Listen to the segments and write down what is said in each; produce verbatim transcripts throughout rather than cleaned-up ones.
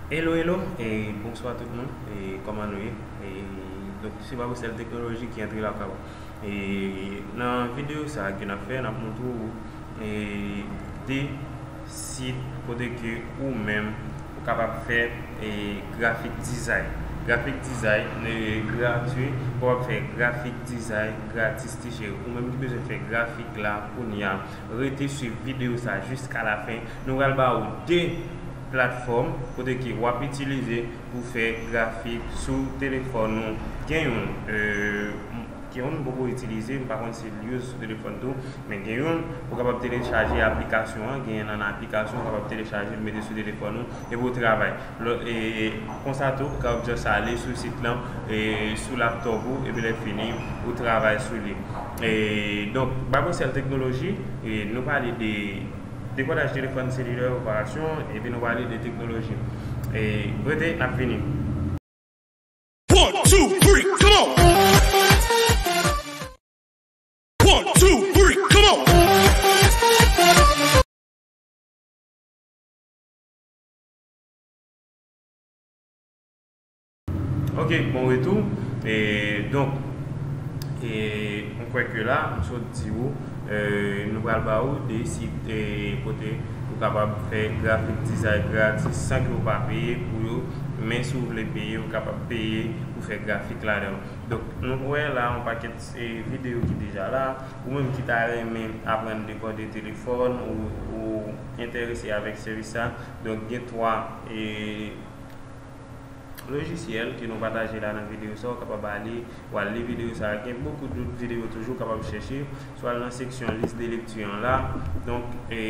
Hello, hello, e bonswa tout moun, e kòman nou ye? E, donk, se Babocel Teknoloji ki antre lakay ou. E nan videyo sa a ke n ap fè, n ap montre w, e, de sit kote ke ou menm ou kapab fè, e, grafik dizay. Grafik dizay, e, gratui, ou kapab fè grafik dizay gratis ti cheri. Ou menm ki bezwen fè grafik la kounye a, rete swiv videyo sa a jiska la fen. Nou pral ba ou de platfòm kote ke w ap itilize pou fè grafik sou telefòn ou. Gen youn, e, gen youn m poko itilize, m pa konn si l use sou telefòn tou, men gen youn, ou kapab telechaje aplikasyon an, gen nan aplikasyon, ou kapab telechaje l, mete sou telefòn ou, epi w travay. Lò, e, konsa tou, ou kapab just ale sou sit lan, e, sou laptop ou, epi lè fini, ou travay sou li. E, donk, Babocel Teknoloji, e, nou pale de dekodaj telefòn selilè, reparasyon, epi nou pale de teknoloji. E, rete, n ap vini. One, two, three, come on! One, two, three, come on! Ok, bon retou. E, donk, e, mwen kwè ke la, m sot di ou, e, nou pral ba ou de sit, e, kote ou kapab fè grafik dizay gratis san ke ou pa peye pou yo. Men si w vle peye, ou kapab peye pou fè grafik ladan. Donk, nou wè la yon pakèt, e, videyo ki deja la. Ou menm ki ta renmen aprann dekode telefòn, ou, ou enterese avèk sèvis sa, donk gen twa, e, lojisyèl ke nou pataje la nan videyo sa, ou kapab ale, ou al li videyo sa. Gen bokou dòt videyo toujou, ou kapab chèche, swa al nan seksyon lis de lekti an la. Donk, e,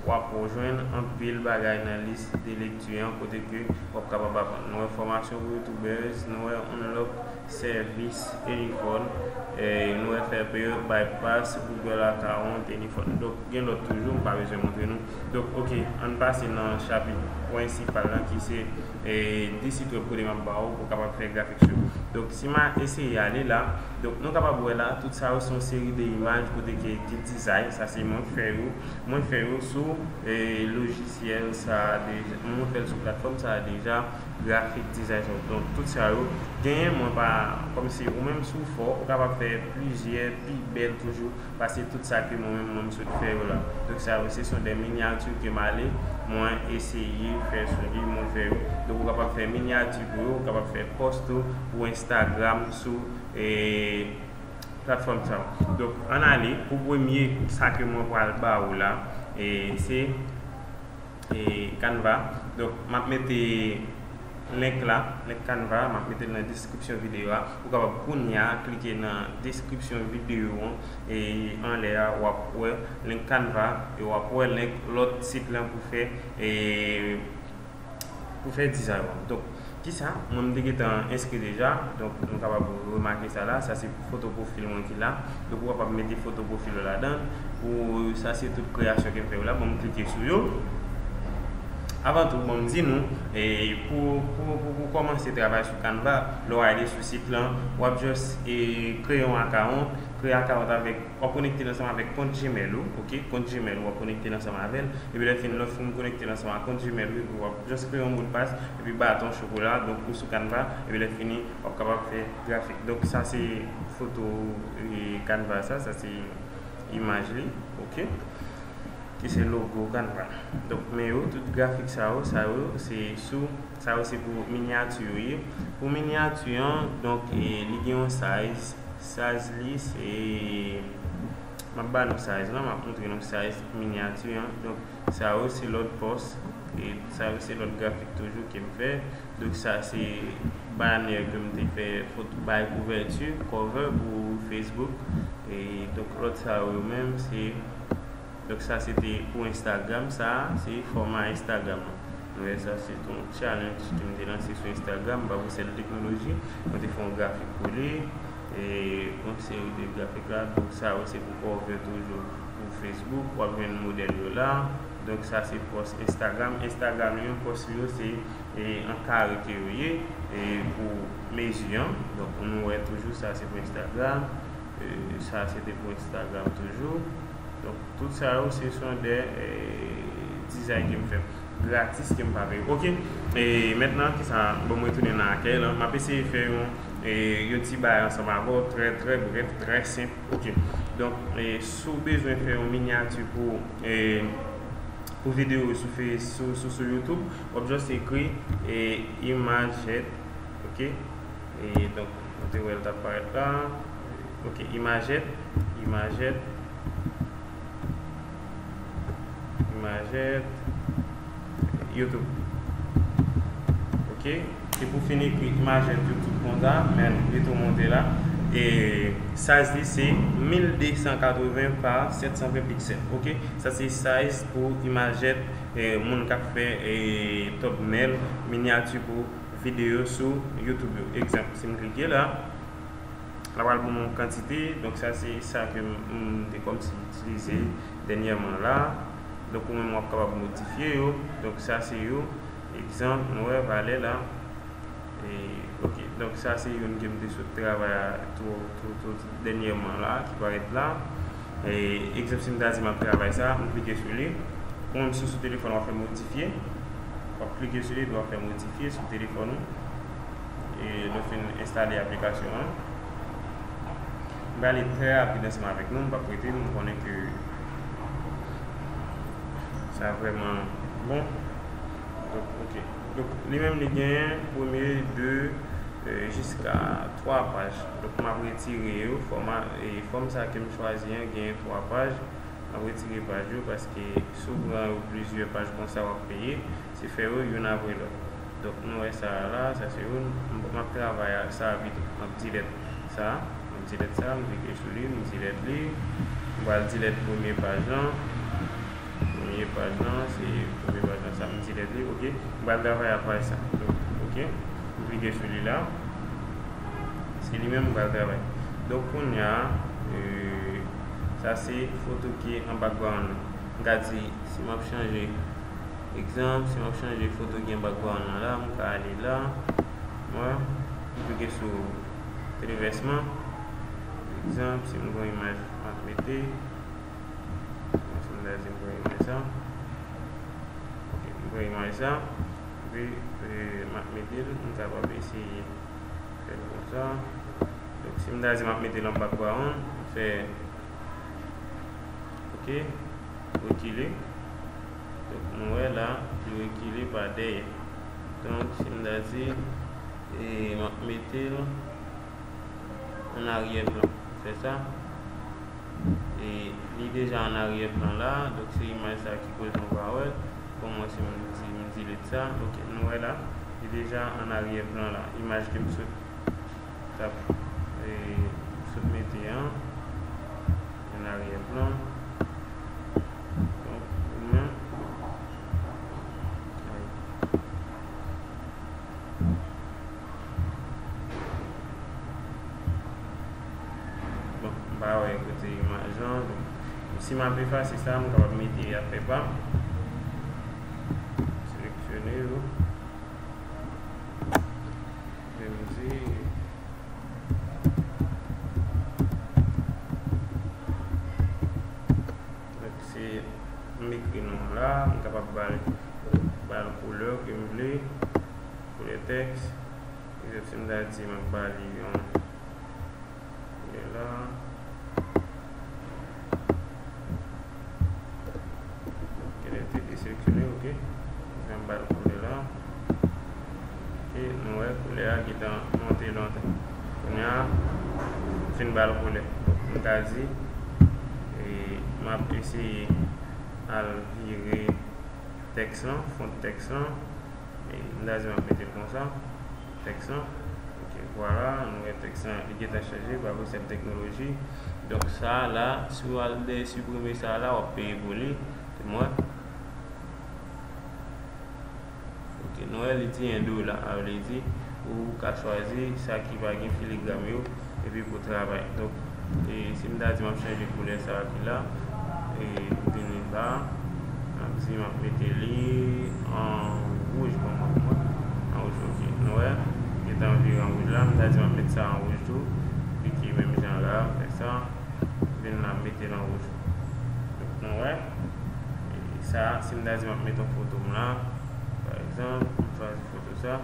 w ap jwenn anpil bagay nan lis de lekti an, kote ke w ap kapab aprann. Nou wè fòmasyon pou youtubers, nou wè unlock sèvis telefòn, e, nou wè fè pay bypass Google account telefòn. Donk, gen lòt toujou, m pa bezwen montre nou. Donk, ok, ann pase nan chapit prensipal la ki se, e, de sit wèb kote m ap ba ou pou w kapab fè grafik sou. Donk, si m a eseye ale la, donk, nou kapab wè la, tout sa yo se yon seri de imaj kote ke, ke dizay, sa se mwen k fè yo, mwen fè yo sou, e, lojisyèl sa a deja, mwen fè l sou platfòm sa a deja, grafik dizay sa yo. Donk, tout sa yo, genyen mwen pa, kòmsi ou menm si w fò, ou kapab fè plizyè, pi bèl toujou, pase tout sa ke mwen menm mwen m sot fè yo la. Donk, sa yo, se son de minyati ke m ale, mwen eseye fè sou li, mwen fè yo. Donk, ou kapab fè minyati pou yo, ou kapab fè pòs tou pou Instagram sou, e, platfòm sa yo. Donk, ann ale, pou premye, sa ke mwen pral ba ou la, e, se, e, Canva. Donk, m ap mete link la, link Canva, m ap mete l nan deskripsyon videyo a. Ou kapab kounye a klike nan deskripsyon videyo an, e, anlè a, w ap wè link Canva, e w ap wè link lòt sit lan pou fè, e, pou fè dizay ou. Donk, kisa? Mwen, m te gentan enskri deja. Donk, nou kapab remake sa la. Sa se foto pwofil mwen ki la. Donk, ou kapab mete foto pwofil ou ladan. Ou, sa se tout kreyasyon ke m fè yo la. Bon, m klike sou yo. Avan tou, bon, m di nou, e, pou, pou, pou, pou kòmanse travay sou Canva, lè w ale sou sit lan, w ap just, e, kreye yon account, kreye account avèk, w ap konekte l ansanm avèk kont Gmail ou, ok? Kont Gmail ou, w ap konekte l ansanm avè l. Epi lè fini, lè w fin konekte l ansanm ak kont Gmail ou, epi w ap just kreye yon modpas, epi baton chokola, donk ou sou Canva, epi lè fini, w ap kapab fè grafik. Donk sa se foto, e, Canva sa, sa se imaj li, ok? Ki se logo Canva. Donk men yo, tout grafik sa yo, sa yo, se sou, sa yo se pou minyati yo ye. Pou minyati an, donk, e, li gen yon size, size li se, m ap ba nou size lan, m ap montre nou size minyati an. Donk, sa yo se lòt pòs, e sa yo se lòt grafik toujou ke m fè. Donk, sa se banner ke m te fè, foto bay kouvèti, cover pou Facebook. E donk, lòt sa yo menm, se, donk, sa se te pou Instagram, sa a, se fòma Instagram lan. Nou wè sa, se yon challenge ke m te lanse sou Instagram, Babocel Teknoloji. Mwen te fè yon grafik pou li, e yon seri de grafik la. Donk, sa yo se pou cover toujou pou Facebook. W ap jwenn modèl yo la. Donk, sa se pòs Instagram. Instagram yo, pòs yo se, e, an kare ke yo ye, e, pou mezi an. Donk, nou wè toujou sa se pou Instagram. E, sa se te pou Instagram toujou. Donk, tout sa yo, se son de, e, dizay ke m fè. gratis ke m pa peye. Ok, e mentnan, kisa, bon, m retounen nan akèy lan. M ap eseye fè yon, e, yon ti bagay ansanm avè w, trè, trè brèf, trè senp. Ok, donk, e, si w bezwen fè yon minyati pou, e, pou videyo sou Fe-, sou, sou, sou YouTube, w ap just ekri, e, Imagette, ok? E donk, nou te wè l t ap parèt la. Ok, Imagette, Imagette, Imagette, YouTube. Ok, e pou fini, ekri Imagette YouTube konsa, men li tou monte la. E size li se mil de san katreven pa sèt san ven piksèl. Ok, sa se size pou Imagette, e, moun k ap fè, e, thumbnail, minyati pou videyo sou YouTube yo. Egzanp, si m klike la, l ap pral ban m yon kantite. Donk, sa se sa ke m, m te kòmsi itilize dènyèman la. Donk, ou menm w ap kapab modifye yo. Donk, sa se yo. Egzanp, nou wè valè la. E, ok. Donk, sa se youn ke m te sot travay a tou, tou, tou dènyèman la, ki parèt la. E, egzanp, si m ta di m ap travay sa, m klike sou li. Ou menm, si w sou telefòn, w ap fè modifye. W ap klike sou li, epi w ap fè modifye sou telefòn ou. E lè w fin enstale aplikasyon an, m prale trè rapid ansanm avèk nou, m p ap rete, nou konnen ke sa vrèman bon. Donk, ok. Donk, li menm, li genyen premye, de, e, jiska twa paj. Donk, m ap retire yo. Fòma, e, fòm sa ke m chwazi an genyen twa paj. M ap retire paj yo paske si w pran yo plizyè paj konsa, w ap peye. Se fè yo youn apre lòt. Donk, nou wè sa a la, sa se youn. M, m ap travay ak sa a pito. M ap delete sa. M ap delete sa, m klike sou li, m delete li. M pral delete premye paj lan. Premye paj lan, se premye paj lan, sa m delete li, ok. M pral travay ak paj sa. Donk, ok. M klike sou li la. Se li menm m pral travay. Donk, kounye a, e, sa se foto ki an background lan. M ka di, si m ap chanje, egzanp, si m ap chanje foto ki an background lan la, m ka ale la, mwen, m klike sou televèsman. Egzanp, si m gen yon imaj, m ap mete, mwen, si m ta di m gen yon imaj sa, ok, m gen yon imaj sa, epi, e, m ap mete l, m kapab eseye fè l konsa. Donk, si m ta di m ap mete l an background, m fè, ok, rekile. Donk, nou wè la, li rekile pa dèyè. Donk, si m ta di, e, m ap mete l an aryè plan, m fè sa. E li deja an aryè plan la, donk se imaj sa ki koz nou pa wè l. Bon, mwen, si m di, m delete sa, ok, nou wè la, li deja an aryè plan la. Imaj ke m sot t ap, e, sot mete an, an aryè plan. Donk, ou menm, ay. Bon, m pa wè kote imaj lan. Donk, si m ap efase sa, m kapab mete afè pa m. Seleksyone yo. Menm di, donk, se, m ekri non la, m kapab ba l, ba l koulè ke m vle, koulè tèks. Egzanp, si m ta di m ap ba li yon koulè la. Koulè te deseleksyone, ok. M ba l koulè la. Ok, nou wè koulè a gentan monte lontan. Kounye a, m fin ba l koulè. Donk, m ta di, e, m ap eseye al vire tèks lan, fon tèks lan. E, m ta di m ap mete l konsa, tèks lan. Ok, vwala, nou wè tèks lan, li gentan chanje, pa posib teknoloji. Donk, sa a la, si w al dèyè siprime sa a la, w ap peye pou li. Te mwen. Ok, nou wè li di en dola, sa vle di, ou ka chwazi sa ki pa gen filigram yo, epi pou travay. Donk, e, si m ta di m ap chanje koulè sa a ki la, e, m vini la, m ap di m ap mete li an wouj pou mwen, pou mwen. An wouj, ok. Nou wè, li gentan vire an wouj la, m ta di m ap mete sa an wouj tou, klike menm jan la, fè sa, vin la, mete l an wouj. Donk, nou wè, e, sa, si m ta di m ap mete yon foto m la, egzanp, m chwazi foto sa,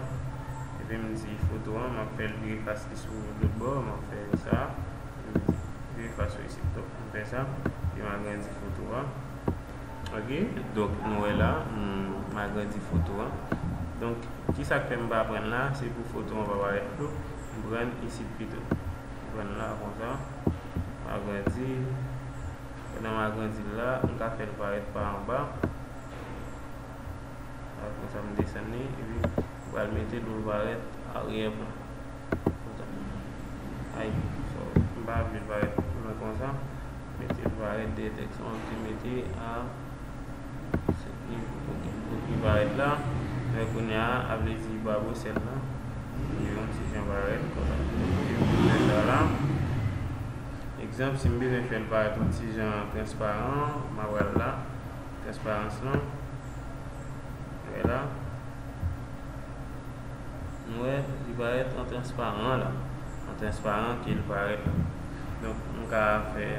epi m di foto an, m ap fè l vire fas li sou lòt bò, m ap fè sa, m di vire fas sou isit. Donk, m fè sa, epi m agrandi foto an. Ok, donk nou wè la, m, m agrandi foto an. Donk, kisa k fè m pa pran la, se pou foto an pa parèt flou, m pran isit pito. M pran la konsa, m agrandi, pandan m agrandi l la, m ka fè l parèt pa anba. Konsa m desann li, epi m pral mete l pou l parèt aryè plan. Konsa. Ay, so, m pa vle l parèt lwen konsa. Mete l parèt dèyè tèks lan, m te mete a senk nivo. Ok, donk li parèt la. Men kounye a, a vle di babo sèl la. Li yon ti jan parèt konsa. Epi m fè sa la. Egzanp, si m bezwen fè l parèt yon ti jan transparan, m a pral la. Transparans lan. Wè la. Nou wè, li parèt an transparan la. An transparan ke l parèt la. Donk, m ka fè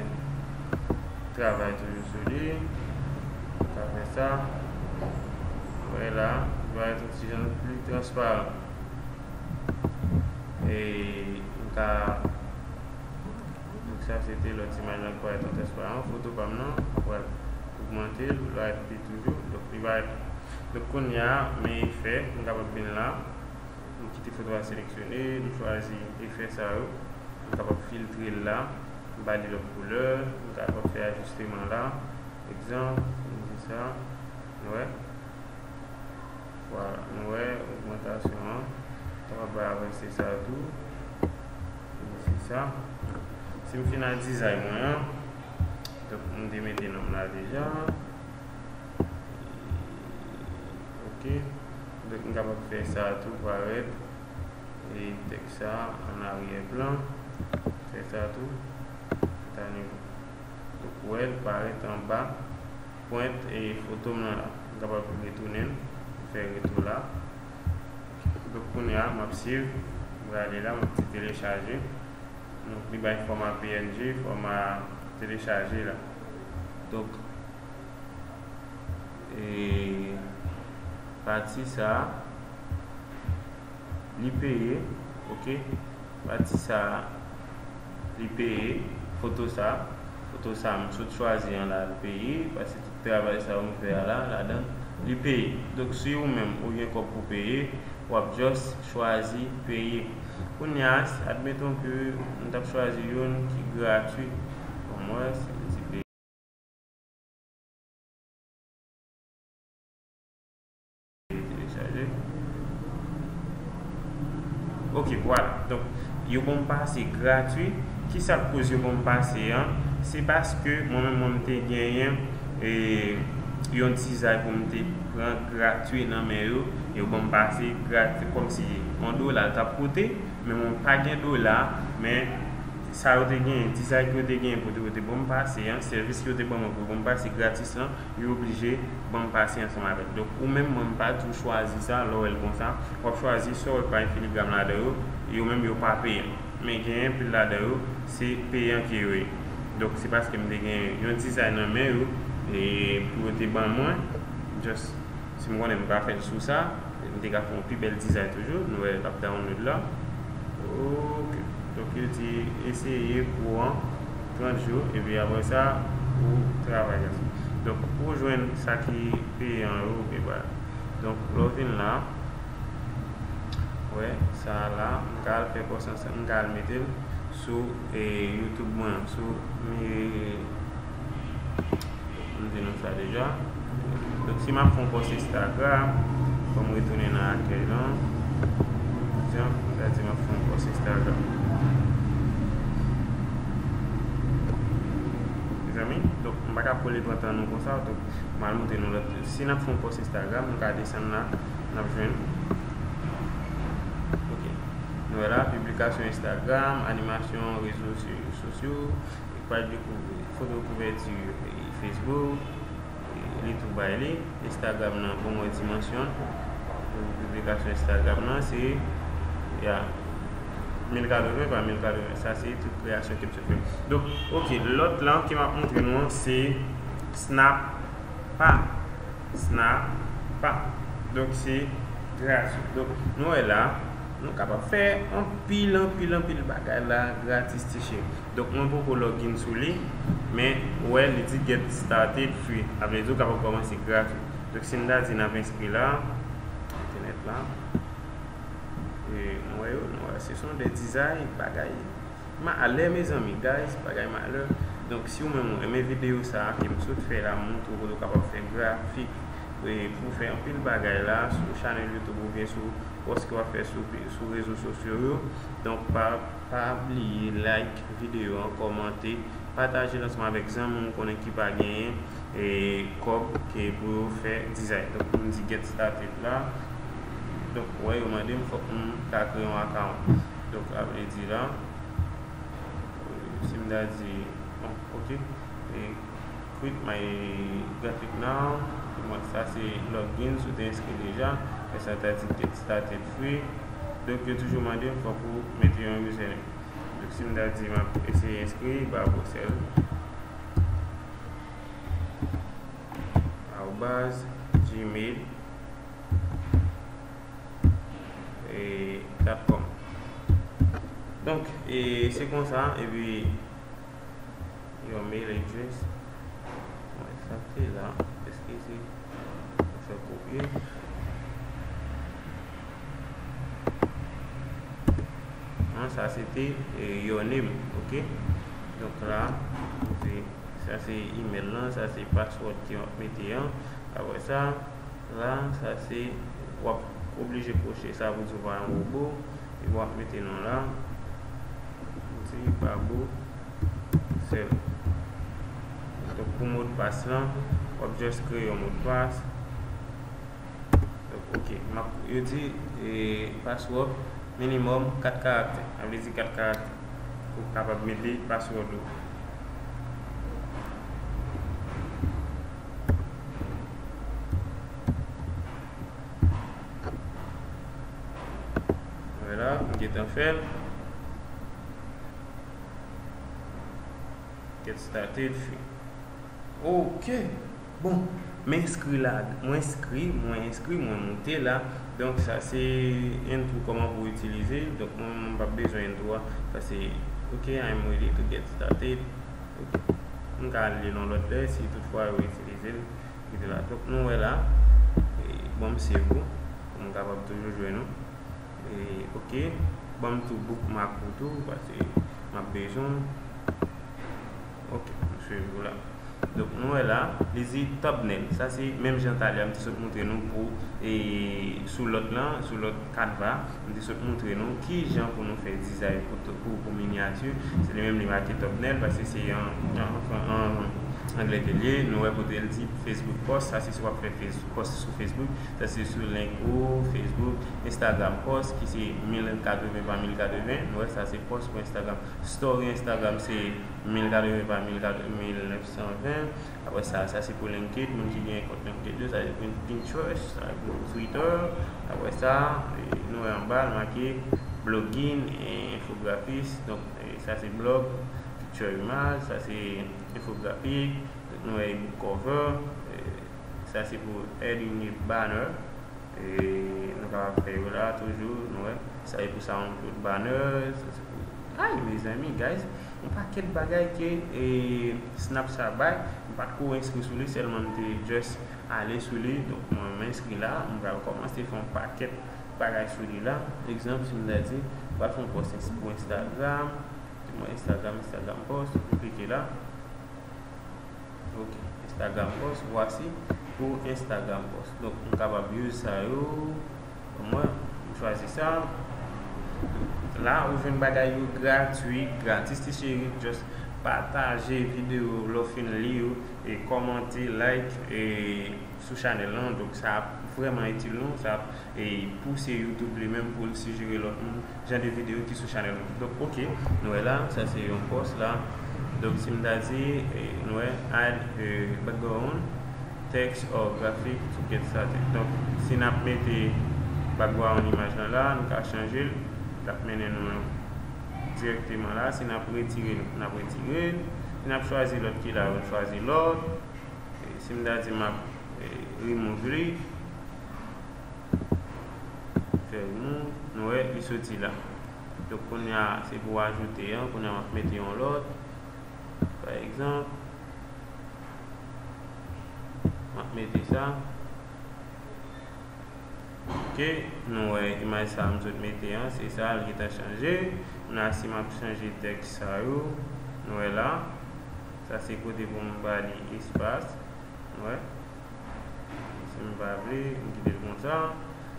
travay toujou sou li. M ka fè sa. Wè la, li parèt yon ti jan pli transparan. E m ka Donk, sa se te lòt imaj lan k parèt an transparan. Foto pa m nan, mwen pral ogmante l, l va ret pi toujou. Donk, li va ret. Donk, kounye a, men efè, m kapab vin la, m kite foto a seleksyone, m chwazi efè sa yo, m kapab filtre l la, m ba li lòt koulè, m kapab fè ajisteman la. Egzanp, m di sa, nou wè. Vwala, nou wè ogmantasyon an. Kapab bay avè se sa tou. Se sa. Si m fin a dizay mwen an, donk, m te mete non m la deja. Ok. Donk, m kapab fè sa tou parèt. E tèks sa an aryè plan. Fè sa tou. Tann. Donk, ou wè l parèt anba pwent e foto m nan la. M kapab retounen l, fè retou la. Donk, kounye a, m ap save, m prale la, m ap di telechaje. Donk, li bay fòma P N G, fòma telechaje la. Donk, e pati sa a, li peye, ok? Pati sa a, li peye. Foto sa, foto sa, m sot chwazi an la, li peye, paske tout travay sa yo m fè a la, ladan, li peye. Donk, si ou menm, ou gen kòb pou peye, w ap just chwazi peye. Kounye a, admeton ke m t ap chwazi youn ki gratui. Bon, mwen, si m di peye. Telechaje. Ok, vwala. Donk, yo ban m pase gratui. Kisa k koz yo ban m pase an? Se paske mwen menm, mwen, m te genyen, e, yon dizay pou m te pran gratui nan men yo. Yo ban m pase gratui kòmsi yon dola l t ap koute, men mwen pa gen dola, men sa yo te genyen, dizay ke yo te genyen pou te, yo te ban m pase an, sèvis ke yo te ban mwen pou yo ban m pase gratis lan, yo oblije ban m pase ansanm avè l. Donk, ou menm, mwen, m pa tou chwazi sa, lè w wè l konsa, w ap chwazi sa w wè pa gen filigram ladan yo, yo menm yo pa peyan. Men gen anpil ladan yo, se peyan ke yo ye. Donk, se paske m te gen yon dizay nan men yo, e pou yo te ban mwen, just, si m konnen m ka fè l sou sa, m te ka fè yon pi bèl dizay toujou, nou wè l ap download la. Ok. Donk, li di, eseye pou an trant jou, epi apre sa, ou travay la. Donk, pou jwenn sa ki peyan yo, epi, donk, lè w vin la, wè, sa a la, m ka al fè pòs ansanm, m ka al mete l sou, e, YouTube mwen, sou, e, m di nou sa deja. Donk, si m ap fè yon pòs Instagram, fò m retounen nan akèy lan. Jan, m ta di m ap fè yon pòs Instagram. Mezanmi, donk, m pa ka kole pran tan nou konsa, donk, m al montre nou lòt. Si n ap fè yon pòs Instagram, nou ka desann la, n ap jwenn. Ok. Nou wè la, piblikasyon Instagram, animasyon rezo sosyo, paj de kouv-, foto kouvèti Facebook, li tou bay li. Instagram nan, bon, mwen dimansyon pou piblikasyon Instagram nan, se, ya, mil katreven pa mil katreven. Sa se tout kreyasyon ke m sot fè. Donk, ok, lòt lan ke m ap montre nou an, se Snappa. Snappa. Donk, se gratwi. Donk, nou wè la, nou kapab fè anpil, anpil, anpil bagay la gratis, ti cheri. Donk, mwen poko login sou li, men ou wè, li di get started free. Sa vle di ou kapab kòmanse gratwi. Donk, si n ta di n ap enskri la, entènèt la, e, nou wè yo, nou wè, se son de dizay, bagay. Malè, mezanmi, guys, bagay malè. Donk, si w menm ou renmen videyo sa a ke m sot fè la, m montre w kote w kapab fè grafik, e, pou w fè anpil bagay la sou chanèl YouTube oubyen sou pòs ke w ap fè sou, sou rezo sosyo yo. Donk, pa, pa bliye like videyo an, kòmante, pataje l ansanm avèk zanmi w konnen ki pa genyen, e, kòb ke pou yo fè dizay. Donk, pou m di get started la, donk, wè, yo mande m fòk m ta kreye yon account. Donk, sa vle di la, si m ta di, bon, ok, e, create my graphic now, mwen, sa se login, si w te enskri deja, men sa ta di get started free. Donk, yo toujou mande m fòk ou mete yon username. Donk, si m ta di m ap eseye enskri, Babo Sel, arobase gmail, e, dot com. Donk, e, se konsa, epi, your mail address. Mwen, sa te la, èske se, mwen fè kopye. An, sa se te, e, your name, ok? Donk la, se, sa se email lan, sa se password ke w ap mete an. Apre sa, la, sa se, w ap oblije koche sa pou di w pa yon wobo, epi w ap mete non la, m di Babo Sel. Donk, pou modpas lan, w ap just kreye yon modpas. Donk, ok, m ap, yo di, e, password minimum kat karaktè. Sa vle di kat karaktè. Ou kapab mete password ou. Vwala, m gentan fè l. Get started free. Ok. Bon, m enskri la, mwen enskri, mwen enskri, mwen moute la. Donk, sa se intro, kòman pou itilize l. Donk, mwen, mwen p ap bezwen intro a. Sa se, ok, I'm ready to get started. Ok. M ka al li l yon lòt lè, si toutfwa yo itilize l. Kite la. Donk, nou wè la. E, ban m save ou, pou m kapab toujou jwenn ou. E, ok. Ban m tou bookmark ou tou, paske m ap bezwen w. Ok, m save ou la. Donk, nou wè la, li di thumbnail. Sa se menm jan talè a m te sot montre nou pou, e, sou lòt lan, sou lòt Canva, m te sot montre nou ki jan pou nou fè dizay pou, pou, pou minyati. Se li menm li make thumbnail, paske se an, an, an, an anglè ke l ye. Nou wè kote l di Facebook post, sa se si w ap fè Face-, post sou Facebook. Sa se sou link ou, Facebook, Instagram post, ki se mil katreven pa mil katreven. Nou wè sa se post pou Instagram. Story Instagram se mil katreven pa mil katreven, mil nèf san ven. Apre sa, sa se pou LinkedIn, moun ki gen kont LinkedIn yo, sa se pou Pinterest, sa se pou Twitter. Apre sa, e, nou wè anba, l make blogging, e, infographies. Donk, e, sa se blog, picture, imaj, sa se infographic. Donk, nou wè e book cover, e, sa se pou adding a banner. E, nou kapab fè yo la toujou, nou wè. Sa e pou sa, yon tout banner, sa se pou, ay, mezanmi, guys, yon pakèt bagay ke, e, Snapchat bay. M pa t ko enskri sou li, sèlman m te just ale sou li. Donk, mwen, m enskri la, m pral kòmanse fè yon pakèt bagay sou li la. Egzanp, si m ta di, m pral fè yon post ins-, pou Instagram. Di mwen Instagram, Instagram post, m klike la. Ok, Instagram post, vwasi pou Instagram post. Donk, m kapab use sa yo. Mwen, m chwazi sa. La, ou jwenn bagay yo gratwi, gratis, ti cheri. Just pataje videyo lè w fin li yo, e kòmante, like, e sou chanèl lan. Donk, sa ap vrèman itil nou, sa ap, e, pouse YouTube li menm pou l sijere lòt moun jan de videyo ki sou chanèl nou. Donk, ok, nou wè la, sa se yon post la. Donk, si m ta di, e, nou wè, add, e, background, text or graphic to get started. Donk, si n ap mete background imaj lan la, nou ka chanje l, l ap mennen nou dirèkteman la. Si n ap retire l, n ap retire l. Si n ap chwazi lòt ki la, nou chwazi lòt. E, si m ta di m ap, e, remove li, Remove, nou wè, li soti la. Donk, kounye a, se pou ajoute an, kounye a, m ap mete yon lòt. Pa egzanp, m ap mete sa. Ok, nou wè imaj sa a m sot mete an, se sa, l gentan chanje. Kounye a, si m ap chanje tèks sa yo, nou wè la, sa se kote pou m ba li espas. Nou wè, si m pa vle, m kite l konsa.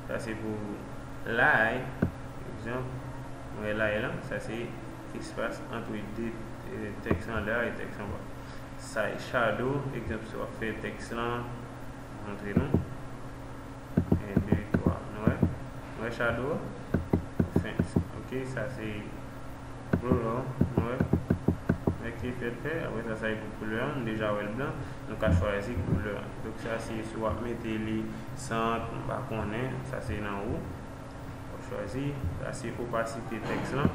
Sa se pou lay, egzanp, nou wè lay lan, sa se espas ant de, eh, tèks anlè a e tèks anba. Sa e shadow, egzanp, si w ap fè tèks lan, montre nou. En, de, twa, nou wè. Nou wè shadow a? Fence. Ok, sa se blue lan, nou wè. Nèg ki fè l fè, apre sa, sa e pou koulè an, nou deja wè l blan, nou ka chwazi koulè an. Donk, sa se si w ap mete li sant, m pa konnen, sa se nan ou. W ap chwazi, sa se opasite tèks lan.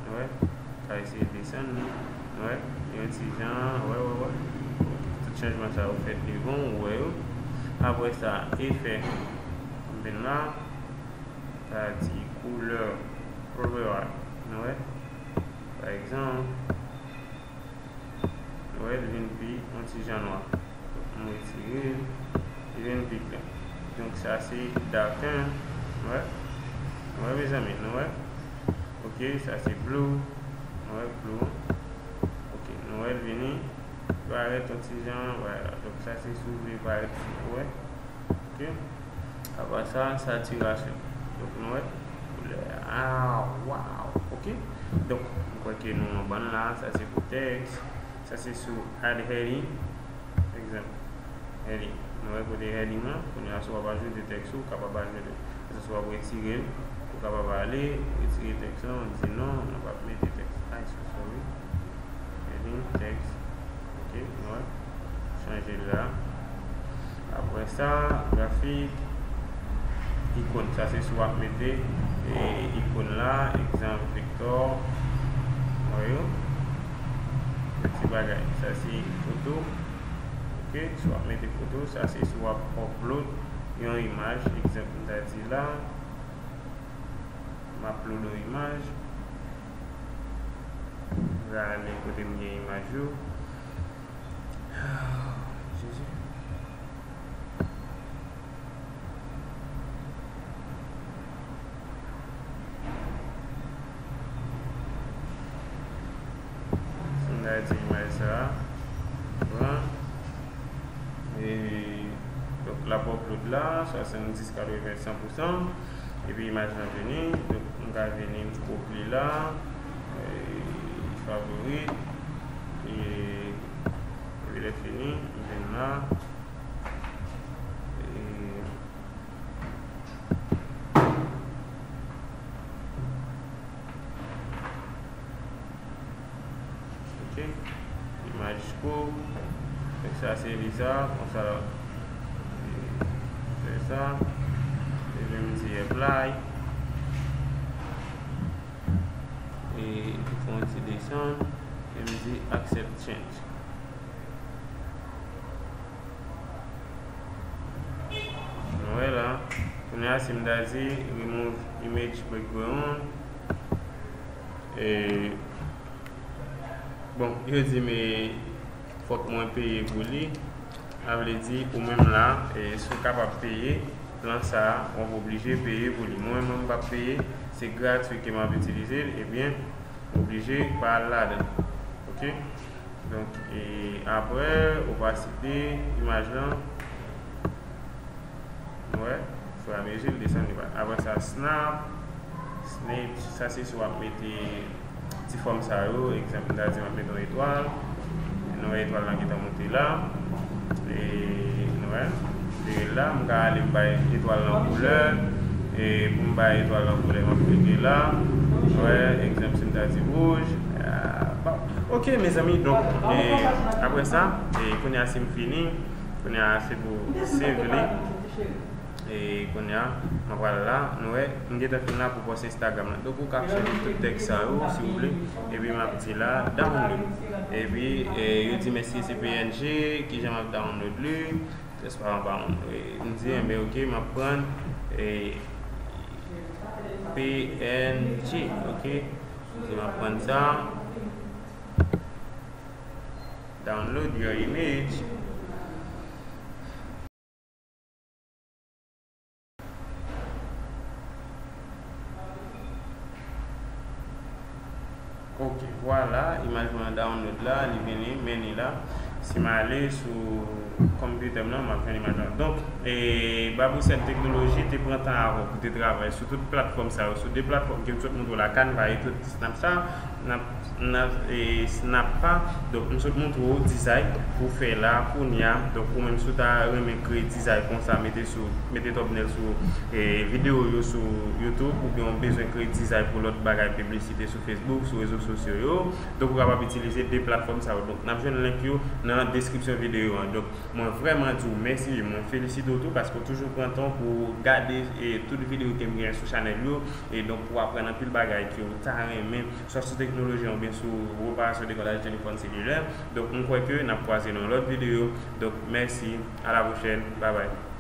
Nou wè, ka eseye desann li. Nou wè, yon ti jan, wè, wè, wè. Tout chanjman sa yo fèt devan w, ou wè yo. Apre sa, efè. M vin la, sa di koulè, color, nou wè. Pa egzanp, nou wè, l vin pi yon ti jan nwa. M retire l, li vin pi klè. Donk, sa se darken, nou wè. Nou wè, mezanmi, nou wè. Ok, sa se blue, nou wè, blue. Ok, nou wè, l vini, parèt yon ti jan, vwala. Donk, sa se si w vle parèt, nou wè. Ok. Apre sa, satirasyon. Donk, nou wè, koulè a, ah, waw, ok. Donk, m kwè ke nou anbann la, sa se pou tèks, sa se sou add heading, egzanp, heading. Nou wè kote heading lan, kounye a, si w ap ajoute tèks ou, ou kapab ajoute. Sa se si w ap retire l, ou kapab ale, retire tèks lan, ou di non, nou p ap mete tèks. Ay, so sorry. Heading, tèks. Ok, nou wè. Chanje l la. Apre sa, grafik, ikòn. Sa se si w ap mete, e, ikòn la, egzanp, Victor. Wè yo. Yon ti bagay. Sa se foto. Ok, si w ap mete foto, sa se si w ap upload yon imaj. Egzanp, m ta di la, m ap upload yon imaj. Rale kote m gen imaj yo. Jezi. Si m ta di imaj sa a, pran, e, donk, l ap upload la, swasanndis, katreven, san pou san. Epi imaj lan vini, donk m ka vini m kopye la, e, favorit, e, epi lè fini, m vin la, e, Ok. Imaj kou. Fè sa, se li sa. Konsa, fè sa. Epi m di apply. E fè yon ti desann. E m di accept change. Nou wè la. Kounye a, si m ta di remove image background. E, bon, yo di, men fòk mwen peye pou li. Sa vle di, ou menm la, e, si w kapab peye plan sa a, w ap oblije peye pou li. Mwen menm, mwen p ap peye, se gratwi ke m ap itilize l, ebyen, oblije pa al ladan. Ok? Donk, e, apre, opasite imaj lan, nou wè, ofiramezu l desann li pa. Apre sa, snap, snap, sa se si w ap mete ti fòm sa yo, egzanp, m ta di m ap mete yon etwal, nou wè etwal lan gentan monte la, e nou wè, li la, m ka ale m bay etwal lan koulè, e pou m bay etwal lan koulè, m ap klike la, nou wè, egzanp, si m ta di wouj, ah, bon. Ok, mezanmi, donk, e apre sa, e kounye a si m fini, kounye a se pou save li. E kounye a, mwen pral la, nou wè, m gentan fin la pou pòs Instagram la. Donk, ou ka chanje tout tèks sa yo, si w vle. Epi m ap di la, download. Epi, e, yo di m èske se P N G, kijan m ap download li. Transparan pa moun. E, m di, enben, ok, m ap pran, e, P N G, ok. Si m ap pran sa, download your image. Ok, vwala, imaj mwen an download la, li vini, men li la. Si m ale sou konpitè m nan, m ap jwenn imaj lan. Donk, e, Baboucèl Teknoloji te pran tan avè w pou te travay sou tout platfòm sa yo, sou de platfòm ke m sot montre w la, Canva e tout, Snapchat, Snap, Snap, e, Snappa. Donk, m sot montre w dizay pou fè la, kounye a. Donk, ou menm si w ta renmen kreye dizay konsa, mete sou, mete thumbnail sou, e, videyo yo sou YouTube, oubyen w bezwen kreye dizay pou lòt bagay, piblisite sou Facebook, sou rezo sosyo yo. Donk, ou kapab itilize de platfòm sa yo. Donk, n ap jwenn link yo nan deskripsyon videyo an. Donk, mwen vrèman di w mèsi, mwen felisite w tou paske w toujou pran tan pou w gade, e, tout videyo ke m gen sou chanèl yo. E donk, pou w aprann anpil bagay ke w ta renmen, swa sou teknoloji oubyen sou reparasyon dekodaj telefòn selilè. Donk, m kwè ke n ap kwaze nan lòt videyo. Donk, mèsi, à la prochaine, bye bye.